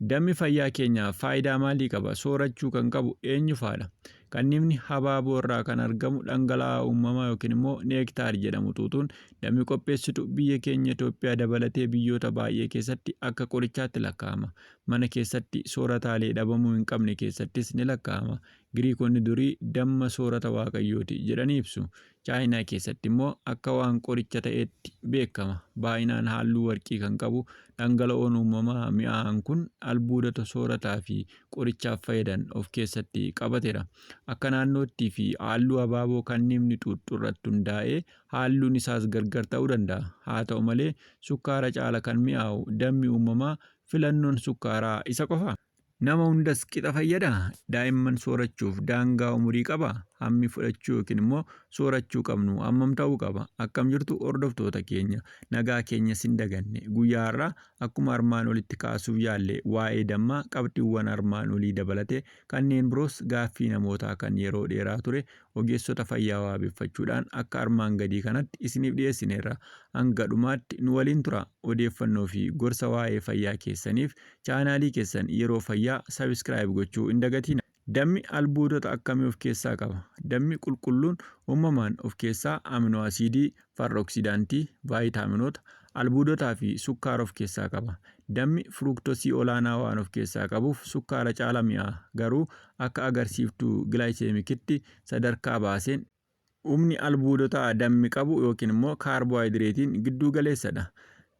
Dammi fayyaa keenyaaf faayidaa maalii qaba? Soorachuu kan qabu eenyu faadha? Kannifni habaaboo irraa kan argamu dhangala'aa uumamaa yookiin immoo neektaar jedhamu xuuxuun dammi qopheessitu biyya keenya Itoophiyaa dabalatee biyyoota baay'ee keessatti akka qorichaatti lakkaa'ama. Mana keessatti soorataalee dhabamuu hin qabne keessattis ni lakkaa'ama. Giriikonni durii damma soorata waaqayyooti jedhanii ibsu. Chaayinaa keessatti immoo akka waan qoricha ta'eetti beekama. Baay'inaan halluu warqii kan qabu dhangala'oon uumamaa mi'aa'aan kun albuudota soorataa fi qorichaaf fayyadan of keessatti qabateera. Akka naannoottii fi halluu habaaboo kannifni xuuxxu irratti hundaa'ee halluun isaas gargar ta'uu danda'a. Haa ta'u malee sukkaara caala kan mi'aawu dammi uumamaa filannoon sukkaaraa isa qofa. Nama hundas qixa fayyadaa? Daa'imman soorachuuf daangaa umurii qabaa? Hammi fudhachuu yookiin immoo soorachuu qabnu hammam ta'uu qaba? Akkam jirtu hordoftoota keenya? Nagaa keenya sin daganne. Guyyaa har'aa akkuma armaan olitti kaasuuf yaalle waa'ee dammaa qabxiiwwan armaan olii dabalatee kanneen biroos gaaffii namootaa kan yeroo dheeraa ture ogeessota fayyaa waabeffachuudhaan akka armaan gadii kanatti isiniif dhiyeessineerra. Hanga dhumaatti nu waliin tura. Odeeffannoo fi gorsa waa'ee fayyaa keessaniif chaanaalii keessan yeroo fayyaa subscribe gochuu hin dagatina. Dammi albuudota akkamii of keessaa qaba? Dammi qulqulluun uumamaan of keessaa amino asiidii, farra oksidaantii, vaayitaaminoota, albuudotaa fi sukkaara of keessaa qaba. Dammi firuuktosii olaanaa waan of keessaa qabuuf sukkaara caala mi'aa. Garuu akka agarsiiftuu gilaayiseemikitti sadarkaa baaseen humni albuudotaa dammi qabu yookiin immoo kaarboohayidireetiin gidduu galeessadha.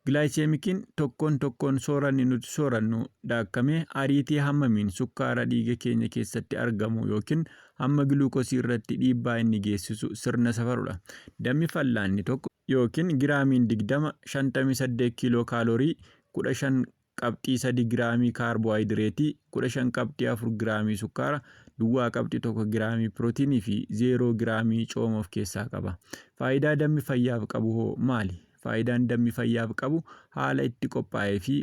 Gilaayiseemikiin tokkoon tokkoon sooranni nuti soorannu daakkamee ariitii hammamiin sukkaara dhiiga keenya keessatti argamu yookiin hamma giluukosii irratti dhiibbaa inni geessisu sirna safarudha. Dammi fal'aanni tokko yookiin giraamiin 20 58 kiiloo kaalorii, 15 qabxii 3 giraamii kaarboohayidireetii, 15 qabxii 4 giraamii sukkaara, duwwaa qabxii 1 giraamii pirootiinii fi 0 giraamii cooma of keessaa qaba. Faayidaa dammi fayyaaf qabu hoo maali? Faayidaan dammi fayyaaf qabu haala itti qophaa'ee fi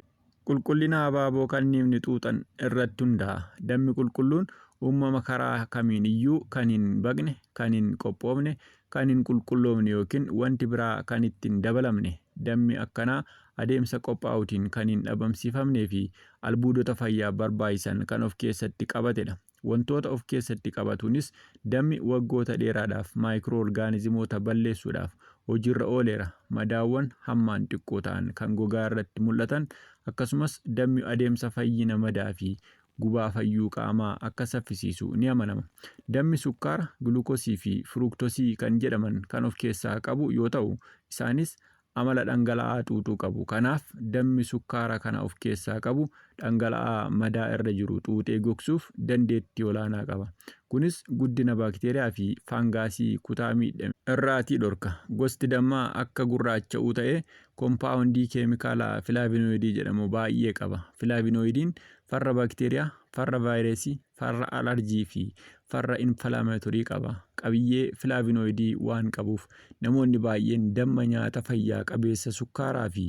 qulqullina habaaboo kanniifni xuuxan irratti hundaa'a. Dammi qulqulluun uumama karaa kamiin iyyuu kan hin baqne, kan hin qophoofne, kan hin qulqulloofne yookiin wanti biraa kan itti hin dabalamne. Dammi akkanaa adeemsa qophaa'uutiin kan hin dhabamsiifamnee fi albuudota fayyaaf barbaachisan kan of keessatti qabatedha. Wantoota of keessatti qabatuunis dammi waggoota dheeraadhaaf maayikiroo orgaanizimoota balleessuudhaaf hojiirra ooleera. Madaawwan hammaan xiqqoo ta'an kan gogaa irratti mul'atan akkasumas dammi adeemsa fayyina madaa fi gubaa fayyuu qaamaa akka saffisiisu ni amanama. Dammi sukkaara, giluukosii fi firuuktosii kan jedhaman kan of keessaa qabu yoo ta'u, isaanis amala dhangala'aa xuuxuu qabu. Kanaaf dammi sukkaara kana of keessaa qabu dhangala'aa madaa irra jiru xuuxee gogsuuf dandeettii olaanaa qaba. Kunis guddina baakteeriyaa fi faangaasii kutaa miidhame irraatii dhorka. Gosti dammaa akka gurraacha'uu ta'ee kompaawundii keemikaalaa filaavinoyidii jedhamu baay'ee qaba. Filaavinoyidiin farra baakteeriyaa, farra vaayirasii, farra alarjii fi farra infalaamatorii qaba. Qabiyyee filaavinoyidii waan qabuuf namoonni baay'een damma nyaata fayyaa qabeessa sukkaaraa fi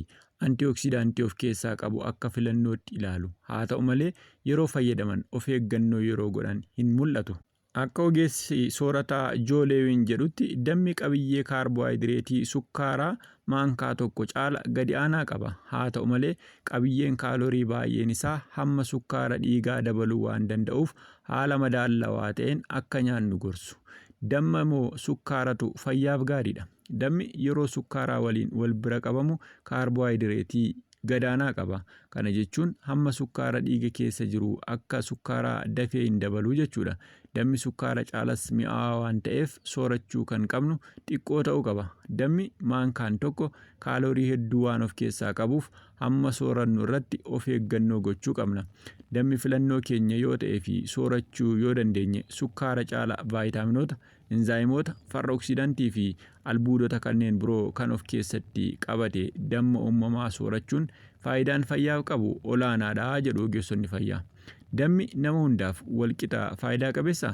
antioksidaantii of keessaa qabu akka filannootti ilaalu. Haa ta'u malee yeroo fayyadaman of eeggannoo yeroo godhan hin mul'atu. Akka ogeessi soorataa Joo Leewin jedhutti dammi qabiyyee kaarboohayidireetii sukkaaraa maankaa tokko caala gadi aanaa qaba. Haa ta'u malee qabiyyeen kaalorii baay'een isaa hamma sukkaara dhiigaa dabaluu waan danda'uuf haala madaallawaa ta'een akka nyaannu gorsu. Damma moo sukkaaratu fayyaaf gaariidha? Dammi yeroo sukkaaraa waliin wal bira qabamu kaarboohayidireetii gadaanaa qaba. Kana jechuun hamma sukkaara dhiiga keessa jiru akka sukkaaraa dafee hin dabalu jechuudha. Dammi sukkaara caalas mi'aawaa waan ta'eef soorachuu kan qabnu xiqqoo ta'uu qaba. Dammi maankaan tokko kaalorii hedduu waan of keessaa qabuuf hamma soorannu irratti of eeggannoo gochuu qabna. Dammi filannoo keenya yoo ta'ee fi soorachuu yoo dandeenye sukkaara caala vaayitaaminoota, inzaayimoota, farra oksidantii fi albuudota kanneen biroo kan of keessatti qabate damma uumamaa soorachuun faayidaan fayyaaf qabu olaanaadha jedhu ogeessonni fayyaa. Dammi nama hundaaf walqixa faayidaa qabeessaa?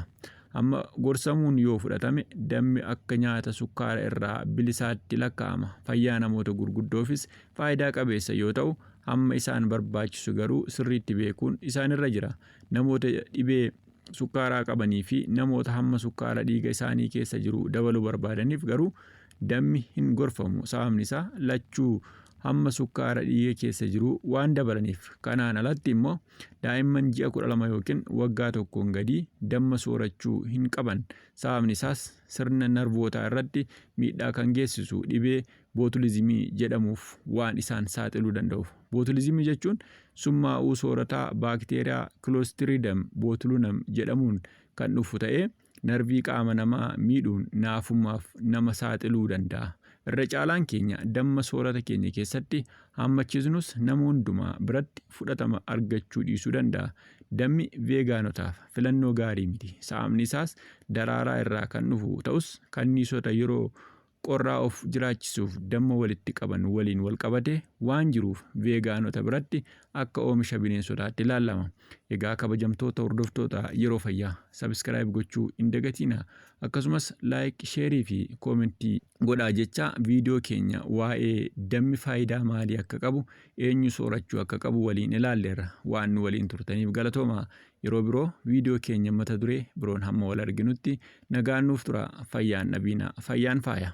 Hamma gorsamuun yoo fudhatame dammi akka nyaata sukkaara irraa bilisaatti lakkaa'ama. Fayyaa namoota gurguddoofis faayidaa qabeessa yoo ta'u, hamma isaan barbaachisu garuu sirriitti beekuun isaanirra jira. Namoota dhibee sukkaaraa qabanii fi namoota hamma sukkaara dhiiga isaanii keessa jiru dabaluu barbaadaniif garuu dammi hin gorfamu. Sababni isaa lachuu hamma sukkaara dhiiga keessa jiruu waan dabalaniif. Kanaan alatti immoo daa'imman ji'a 12 ykn waggaa tokkoon gadii damma soorachuu hin qaban. Sababni isaas sirna narvootaa irratti miidhaa kan geessisu dhibee bootulizimii jedhamuuf waan isaan saaxiluu danda'uuf. Bootulizimii jechuun summaa'uu soorataa baakteeriyaa Clostridium botulinum jedhamuun kan dhufu ta'ee narvii qaama namaa miidhuun naafummaaf nama saaxiluu danda'a. Irra caalaan keenya damma soorata keenya keessatti haammachiisnus nama hundumaa biratti fudhatama argachuu dhiisuu danda'a. Dammi veegaanotaaf filannoo gaarii miti. Sababni isaas daraaraa irraa kan dhufu ta'us kanniisota yeroo qorraa of jiraachisuuf damma walitti qaban waliin walqabatee waan jiruuf veegaanota biratti akka oomisha bineensotaatti ilaalama. Egaa kabajamtoota hordoftoota Yeroo Fayyaa, subscribe gochuu hin dagatiina. Akkasumas like, share fi koomentii godhaa jechaa viidiyoo keenya waa'ee dammi faayidaa maalii akka qabu, eenyu soorachuu akka qabu waliin ilaalleerra. Waan nu waliin turtaniif galatooma. Yeroo biroo viidiyoo keenya mata duree biroon hamma wal arginutti nagaan nuuf tura. Fayyaan dhabiina. Fayyaan faaya.